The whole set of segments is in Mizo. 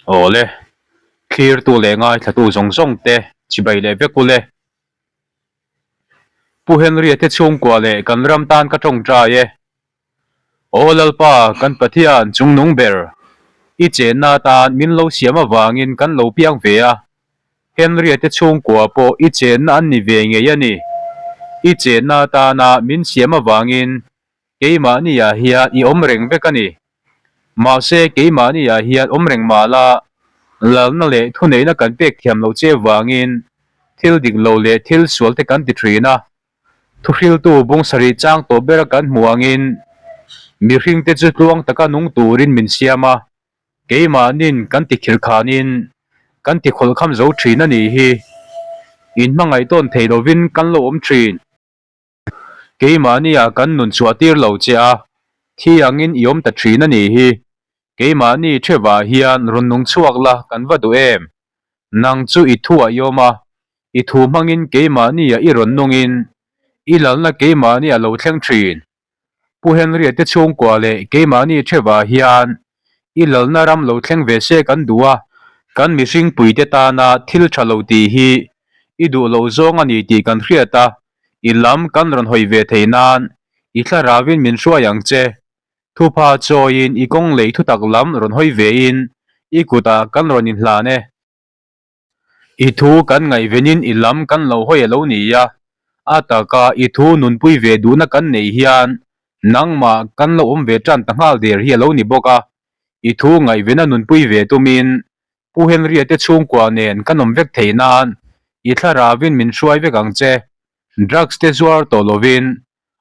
Awle, thlirtu leh ngaithlatu zawng zawng te chibai leh vek ule. Pu Henry-a te chhungkua leh kan ram tan ka tawngtai e. Aw Lalpa, kan Pathian chungnung ber, i chenna atan min lo siam avangin kan lo piang ve a. Henry-a te chhungkua pawh i chenna an ni ve ngei a ni. I chenna atana min siam avangin Keimahniah hian i awm reng vek a ni. Mahse, keimahniah hian awm reng mah la, lalna leh thuneihna kan pek thiam loh che vangin thil dik lo leh thil sual te kan ti thin a. Thuhriltu bung sarih chang tawh bera kan hmuh angin mihringte chu tluang taka nung turin min siam a, keimahnin kan ti khirh khanin kan ti khawlhkham zo thin a nih hi. Inhmangaih tawn thei lovin kan lo awm thin. Keimahnia kan nun chhuah tir lo che a, thi angin i awm ta thin a nih hi. Keimahni thevah hian rawn nung chhuak la kan va duh em? Nang chu i thuah i awm a, i thu hmangin keimahnia i rawn nungin i lalna keimahni a lo thleng thin. Pu Henry-a te chhungkua leh keimahni thevah hian i lalna ram lo thleng ve se kan duh a, kan mihring puite tana thil tha lo tih hi i duh loh zawng a ni tih kan hriat a, I lam kan rawn hawi ve thei nan i thlarauin min hruai ang che. Thupha chawiin i kawng lei thutak lam rawn hawi vein i kutah kan rawn inhlan e. I thu kan ngaihvenin i lam kan lo hawi a lo ni a, a taka i thu nunpui ve duhna kan neih hian nangmah kan lo awm ve tan ta nghal der hi a lo ni bawk a, i thu ngaihvena nunpui ve tumin Pu Henry-a te chhungkua nen kan awm vek thei nan i thlarauin min hruai vek ang che. Drugs te zuar tawh lovin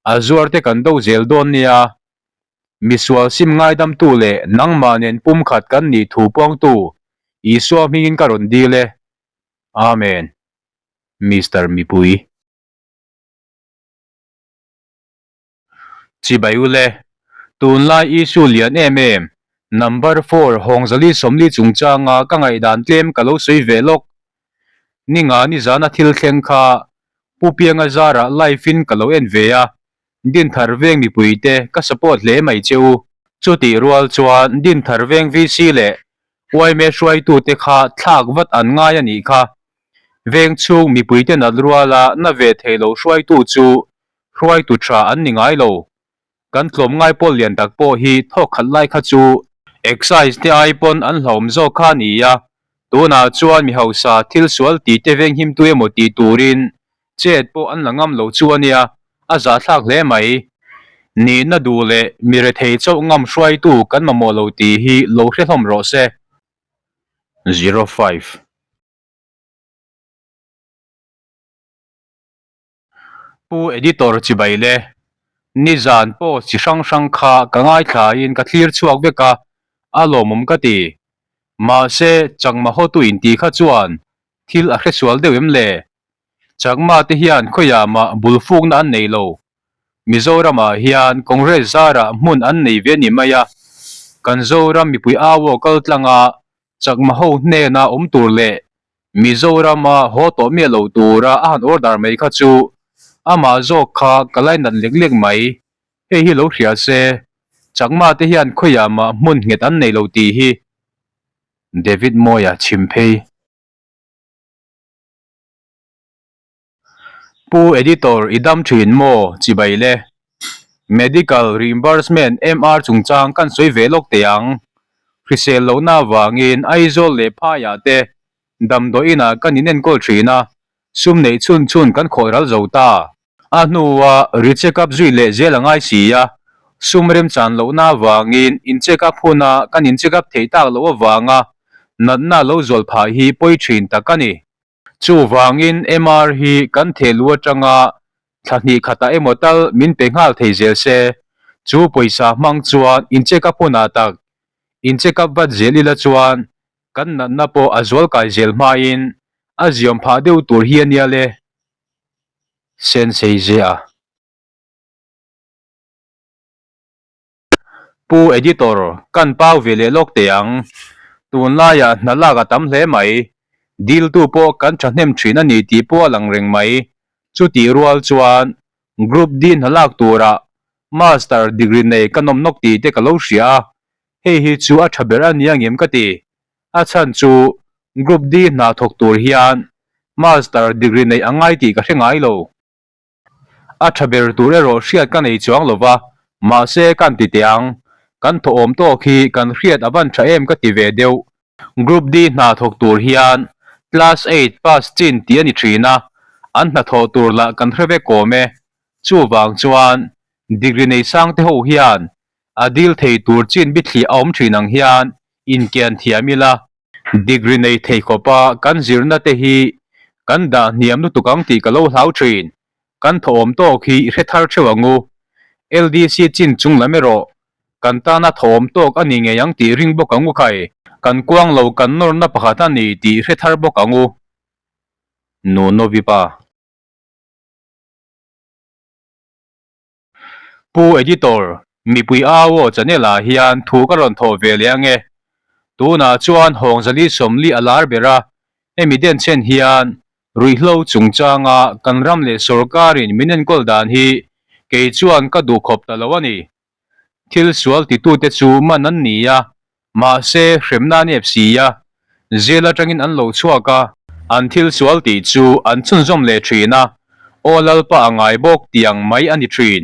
a zuar te kan do zel dawn nia. Misual sim ngaidamtu leh nangmah nen pumkhat kan nih thu puangtu Isua hmingin ka rawn dil e. Amen. Mister Mipui. Chibai ule, tunlai issue lian em em, number four Hawngzali 40 chungchanga ka ngaihdan tlem ka lo sawi ve lawk. Ninga nizana thil thleng kha Pu Pianga zarah live in ka lo en ve a, Dinthar Veng mipuite ka support hle mai che u. Chutih rual chuan Dinthar Veng VC leh Uaime hruaitute kha thlak vat an ngai a nih kha. Veng chhung mipuite nat ruala na ve thei lo hruaitu chu hruaitu tha an ni ngai lo. Kan tlawmngai pawl lian tak pawh hi thawk khat lai kha chu Excise te ai pawn an hlauhawm zawk kha a ni a, tunah chuan mi hausa thil sual tih te venghimtu emaw tih turin chet pawh an la ngam lo chu a nia, a zahthlak hle mai. Nihna duh leh mi rethei chauh ngam hruaitu kan mamawh lo tih hi lo hre hlawm rawh se. 05. Pu Editor chibai le, nizan post chi hrang hrang kha ka ngaithlain ka thlir chhuak vek a, a lawmawm ka ti. Mahse, Chakma hotu intih kha chuan thil a hresual deuh em le? Chakma te hian khawiah mah bulfukna an nei lo. Mizoramah hian Congress zarah hmun an nei ve ni mai a, kan Zoram mipui au aw kal tlanga Chakma ho hnena awm tur leh Mizorama haw tawh miah lo tura a han order mai kha chu amah zawk kha ka lainat lek lek mai. Hei hi lo hria se, Chakma te hian khawiah mah hmun nghet an nei lo tih hi David Mawia chhim phei. Pu Editor i dam thin maw chibai le? Medical Reimbursement, MR, chungchang kan sawi ve lawk teh ang. Hrisel lohna avangin Aizawl leh Phaiah te damdawi inah kan inenkawl thin a, sum neih chhun chhun kan khawih ral zo ta. A hnua re-check up zui leh zel a ngai si a, sum remchan lohna avangin in-check up huna kan in-check up theih tak loh avanga natna lo zual phah hi pawi thin tak a ni. Chuvangin MR hi kan thehlu atanga thla hnih khatah emaw tal min pe nghal thei zel se, chu pawisa hmang chuan in check up hunah tak in check up vat zel ila chuan kan natna pawh a zual kai zel hmain a ziawm phah deuh tur hi a nia le. Sensei zia. Pu Editor, kan pau ve leh lawk teh ang. Tunlaiah hna lak a tam hle mai. Diltu pawh kan thahnem thin a ni tih pawh a lang reng mai. Chutih rual chuan Group D hna lak turah Master degree nei ka nawm nawk tih te ka lo hria a, hei hi chu a tha ber a nia ngem ka ti. A chhan chu Group D hna thawk tur hian Master degree neih a ngai tih ka hre ngai lo. A tha ber tur erawh hriat ka nei chuang lo va, mahse kan ti teh ang. Kan thawhawm tawk hi kan hriat a van tha em ka ti ve deuh. Group D hna thawk tur hian Class eight pass chin tih a ni thin a, an hnathawh tur lah kan hre vek awm e. Chuvang chuan degree nei sang te ho hian a dil thei tur chin bithliah a awm thin ang hian inkian thiam ila. Degree nei thei khawpa kan zirna te hi kan dah hniam lutuk ang tih ka lo hlau thin. Kan thawhawm tawk hi i hre thar theuh ang u. LDC chin chung lam erawh kan tana thawhawm tawk a ni ngei ang tih ring bawk ang u khai. Kan kuang lo kan nawrna pakhat a ni tih hre thar bawk ang u. Nunovipa. Pu Editor, mipui au aw channel ah hian thu ka rawn thawh ve leh ange. Tunah chuan Hawngzali Sawmli a lar ber a, hemi den chen hian ruihhlo chungchanga kan ram leh sawrkarin min enkawl dan hi kei chuan ka duh khawp ta lo a ni. Thil sual titute chu man an ni a, mahse hremna an ep si a, jail atangin an lo chhuak a, an thil sual tih chu an chhunzawm leh thin a, aw Lalpa a ngai bawk tiang mai a ni thin.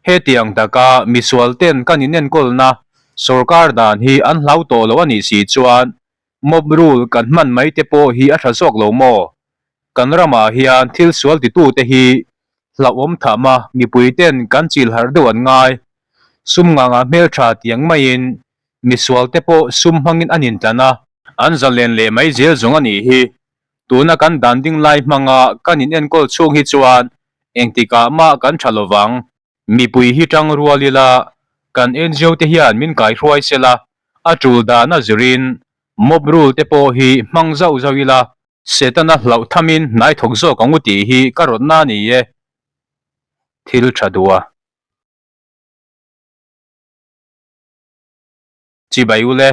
Hetiang taka misual ten kan inenkawlna sawrkar dan hi an hlau tawh lo a nih si chuan mob rule kan hman mai te pawh hi a tha zawk lo maw? Kan ramah hian thil sual titute hi hlauhawm tham a, mipui ten kan chil harh deuh an ngai. Sum ngangah hmeltha tiang maiin misual te pawh sum hmangin an intlan a. An zalen leh mai zel zawng a nih hi. Tuna kan dan ding lai hmanga kan inenkawl chhung hi chuan engtikah mah kan tha lovang. Mipui hi tang rual ila, kan NGO te hian min kaihruai sela, a tul dan a zirin mob rule te pawh hi hmang zauh zauh ila, Setana hlauh thamin hnai thawk zawk ang u tih hi ka rawtna a ni e. Thil tha duh a. Chibai ule.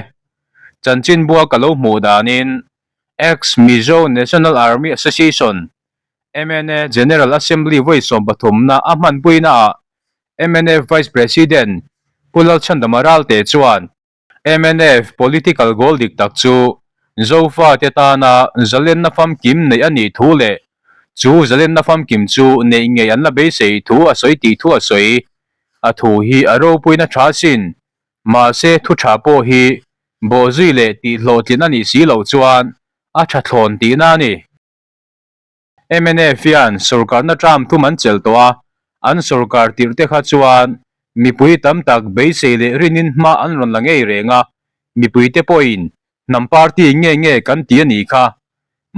Chanchinbua ka lo hmuh danin Ex Mizo National Army Association, MNA, General Assembly vawi sawmpathumna a hmanpuina ah mnf Vice President Pu Lalchhandama Ralte chuan mnf political goal dik tak chu Zofa te tana zalenna famkim neih a nih thu leh chu zalenna famkim chu neih ngei an la beisei thu a sawi tih thu a sawi. A thu hi a ropuina tha sin Mahse, thu tha pawh hi bawhzui leh tihhlawhtlin a nih si loh chuan a tha thlawn tihna a ni. Mnf hian sorkarna term thum an chelh tawh a, an sorkar tirh te kha chuan mipui tam tak beisei leh rinin hma an rawn la ngei reng a, mipuite pawhin hnam party nge nge kan ti a nih kha.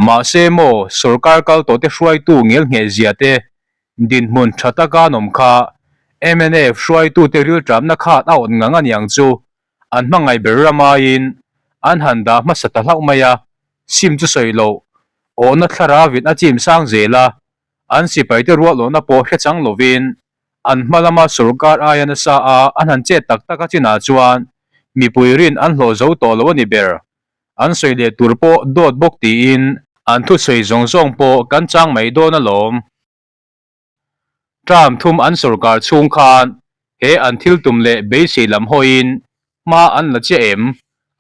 Mahse maw sorkar kal tawhte hruaitu ngelngheh zia te Dinhmun tha taka an awm kha mnf hruaitute rilṭamna khat a awt ngang a niang chu an hmangaih ber ram aiin an han dah hmasa ta hlauh mai a, sim chu sawi loh awhna thlarauin a chim sang zel a, an sipaite rualawhna pawh hre chang lovin an hma lama sorkar aia nasa a an han chet tak tak a chinah chuan mipui rin an hlawh zo tawh lo a ni ber. An sawi leh tur pawh dawt bawk tiin an thusawi zawng zawng pawh kan chang mai dawn alawm. Term thum an sorkar chhung khan he an thil tum leh beisei lam hawiin hma an la chiah em?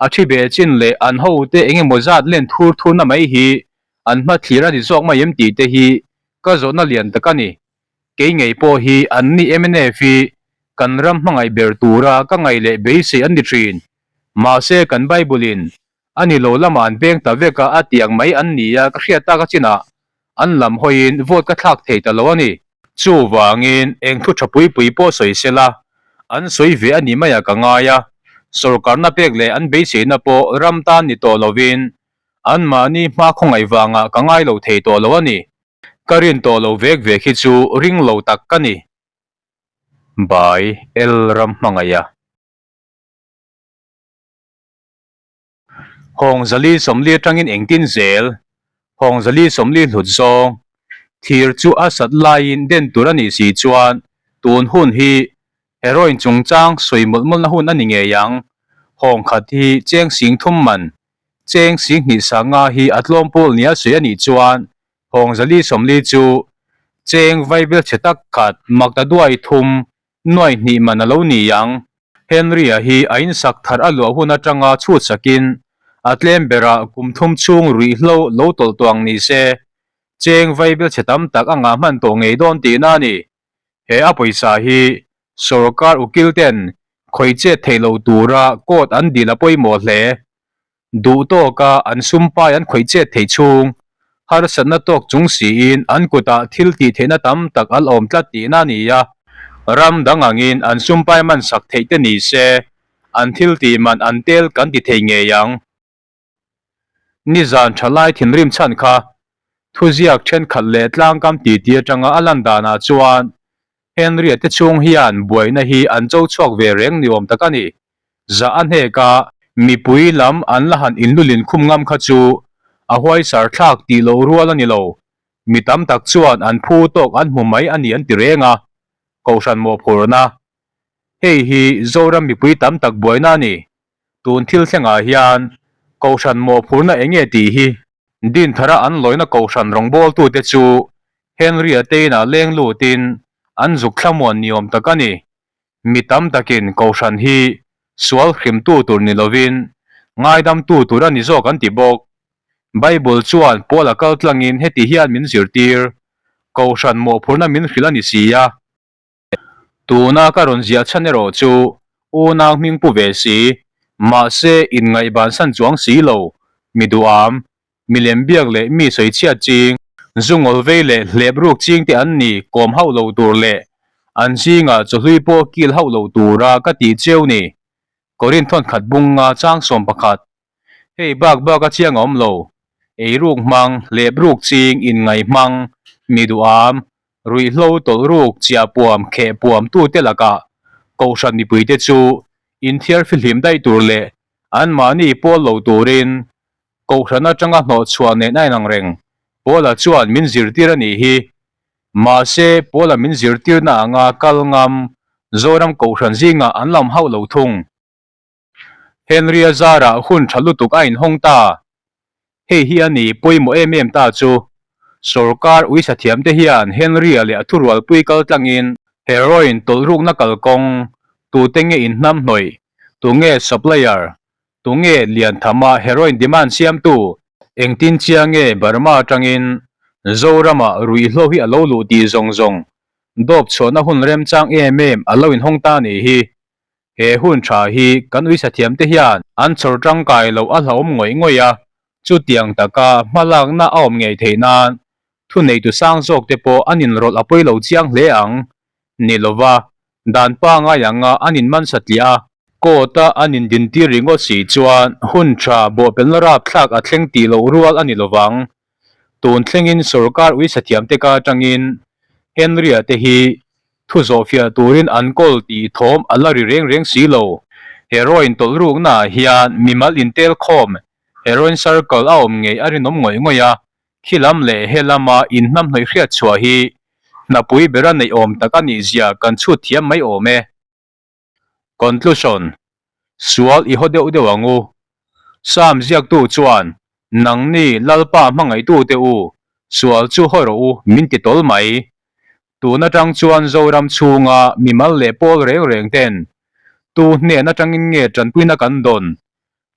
A thi be chin leh an hote eng emaw zat len thur thurna mai hi an hma thlir a ni zawk mai em tih te hi ka zawhna lian tak a ni. Kei ngei pawh hi an ni mnf hi kan ram hmangaih ber tura ka ngaih leh beisei an ni thin. Mahse kan Bible in a ni lo lamah an peng ta vek a, a tiang mai an ni a, ka hriat tak achinah an lam hawiin vote ka thlak thei ta lo a ni. Chuvangin eng thu tha pui pui pawh sawi se la, an sawi ve a ni maiah ka ngai a, sorkarna pek leh an beiseina pawh ram tan ni tawh lovin anmahni hma khawngaih vangah ka ngai lo thei tawh lo a ni. Ka rin tawh lo vek vek hi chu ring lo tak ka ni. By L Ramhmangaiha. Hawng zali 40 atangin engtin zel? Hawng zali 40 hlut zawng. Thir chu a sat laiin den tur a nih si chuan tun hun hi heroin chungchang sawi mawlh mawlhna hun a ni ngei ang. Hawng khat hi cheng sing thum man, cheng sing hnih sanga hi a tlawm pawl nia sawi a nih chuan hawng zali 40 chu cheng vaibel chhe tak khat makta duai thum Nuai hnih man a lo ni ang. Henry-a hi a insak thar a luah hun atanga chhut sakin. A tlem berah kum thum chhung ruihhlo lo tawlh tawh ang ni se, cheng vaibel chhe tam tak a ngah hman tawh ngei dawn tihna a ni. He a pawisa hi sorkar ukil ten khawih chet theih loh tura court an dil a pawimawh hle. Duh tawka an sumpai an khawih chet theih chhung, harsatna tawk chung siin an kutah thil tih theihna tam tak a la awm tlat tihna a ni a. Ram dang angin an sumpai man sak theih te ni se, an thil tih man an tel kan ti thei ngei ang. Nizan thalai thinrim chhan kha thuziak thenkhat leh tlangkam titi atanga a lan danah chuan Henry-a te chhung hian buaina hi an cho chhuak ve reng ni awm tak a ni. Zah a hnek a, mipui lam an la han inlulin khum ngam kha chu a huaisar thlak tih loh rual a ni lo. Mi tam tak chuan an phu tawk an hmu mai a ni an ti reng a, Kohhran mawhphurhna. Hei hi Zoram mipui tam tak buaina a ni. Tun thil thlengah hian Kohhran mawhphurhna eng nge tih hi Dinthara an lawina Kohhran rawngbawltute chu Henry-a te inah leng lutin an zuk thlamuan ni awm tak a ni. Mi tam takin Kohhran hi sual hrimtu tur ni lovin ngaidamtu tur a ni zawk an ti bawk. Bible chuan Paul-a kal tlangin heti hian min zirtir, Kohhran mawhphurhna min hrilh a ni si a. Tuna ka rawn ziah chhan erawh chu unau hming pu ve si, mahse inngaihbansan chuang si lo, mi duham, milem biak leh mi sawichhiat ching, zungawl vei leh hlep ruk ching te an ni kawm hauh lo tur leh an zingah chawhlui pawh kil hauh lo tura ka tih cheu ni. Korinth thawnkhat bunga chang 11. Hei bak bak a chiang a awm lo. Eiruk hmang, hlepruk ching, inngaih hmang, mi duham, ruihhlo tawlhruk, chiahpuam, khehpuam tute lakah Kohhran mipuite chu inthiar fihlim daih tur leh anmahni pawl lo turin Kohhran atanga hnawhchhuah nen a inang reng. Paula chuan min zirtir a nih hi. Mahse, Paula min zirtirna anga kal ngam Zoram Kohhran zingah an lam hauh lo thung. Henry-a zarah hun tha lutuk a inhawng ta. Hei hi a ni pawimawh em em ta chu. Sorkar uisa thiamte hian Henry-a leh a thurualpui kal tlangin heroin tawlhrukna kalkawng, tute nge inhnamhnawih, tunge supplier, tunge lianthama heroin demand siamtu, engtin chia nge Burma atangin Zoramah ruihhlo hi a lo luh tih zawng zawng dawp chhuahna hun remchang em em a lo inhawng ta nih hi. He hun tha hi kan uisa thiamte hian an chhawr tangkai loh a hlauhawm ngawih ngawih a, chutiang taka hmalakna a awm ngei theih nan thuneitu sang zawkte pawh an inrawlh a pawi lo chiang hle ang. Ni lova, dan pangai anga an inman satliah a, court-a an indintir ringawt si chuan hun tha bawhpelna rapthlak a thleng tih loh rual a ni lovang. Tun thlengin sorkar uisa thiamte ka atangin Henry-a te hi thu zawhfiah turin an kawl tih thawm a la ri reng reng si lo. Heroin tawlhrukna ah hian mimal intel khawm Heroin Circle a awm ngei a rinawm ngawih ngawih a, khi lam leh he lama inhnamhnawih hriat chhuah hi hnapui bera neih awm tak a nih zia kan chhut thiam mai awm e. Conclusion, Sual i haw deuh deuh ang u. Psalm ziaktu chuan, Nangni Lalpa hmangaihtute u, sual chu haw rawh u, min ti tawl mai. Tun atang chuan Zoram chhunga mimal leh pawl reng reng ten tu hnen atangin nge tanpuina kan dawn,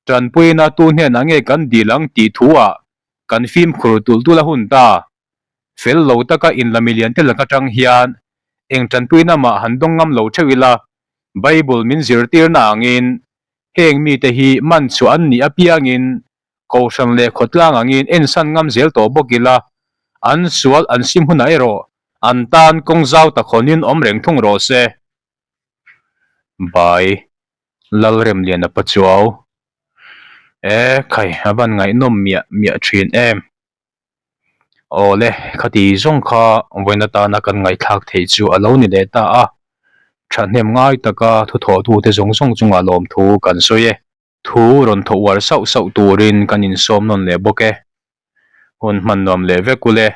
tanpuina tu hnenah nge kan dil ang tih thu-ah kan fimkhur tulh tulh a hun ta. Fel lo taka inla milian te lak atang hian eng tanpuina mah han dawng ngam lo theuh ila, Bible min zirtirna angin heng mite hi man chhuah an nih apiangin Kohhran leh khawtlang angin ensan ngam zel tawh bawk ila, an sual an sim hunah erawh an tan kawng zau tak hawnin awm reng thung rawh se. Bai Lalremliana Pachuau E khai a van ngaihnawm miah miah thin em. Awle, khati zawng kha vawiin atana kan ngaihthlak theih chu a lo ni leh ta a, thahnem ngai taka thuthawhtute zawng zawng chungah lawmthu kan sawi e. Thu rawn thaw uar sauh sauh turin kan insawm nawn leh bawk e. Hun hman nuam leh vek ule.